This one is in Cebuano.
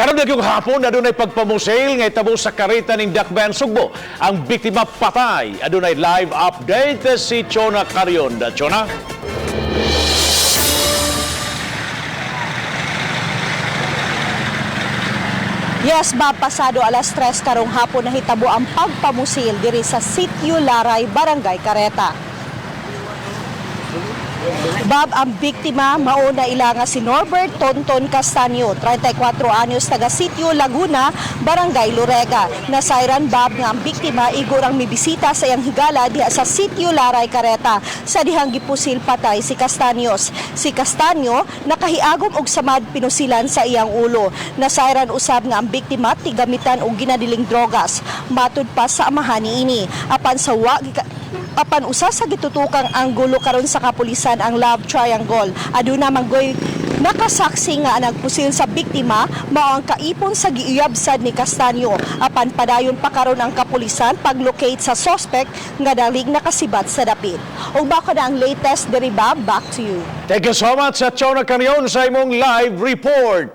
Karon na hapon, adunay pagpamusil nga itabo sa kareta ning Dakbayan Sugbo. Ang biktima patay. Adunay live update si Chona Carion. Chona? Yes, Bob, pasado alas 3 karong hapon nahitabo ang pagpamusil diri sa Sitio Laray, Barangay Careta. Bob, ang biktima mao na ila nga si Norbert Tonton Castaño, 34 anyos, taga Sitio Laguna, Barangay Lorega. Nasayran, Bob, nga ang biktima igurang mibisita sa iyang higala diha sa Sitio Laray, Careta, sa dihang gipusil patay si Castaños. Si Castaño nakahiagom og samad pinusilan sa iyang ulo. Nasayran usab nga ang biktima tigamitan og ginadiling drogas. Matud pa sa amahan niini. Apan usa sa gitutukang anggulo karon sa kapulisan ang love triangle. Aduna manggoy nakasaksi nga ang nagpusil sa biktima mao ang kaipon sa giuyab sad ni Castaño. Apan padayon pa karon ang kapulisan paglocate sa suspect nga dalig nakasibat sa dapit. Ug bako na ang latest diri, Bob. Back to you. Thank you so much sa Chona Carion sa imong live report.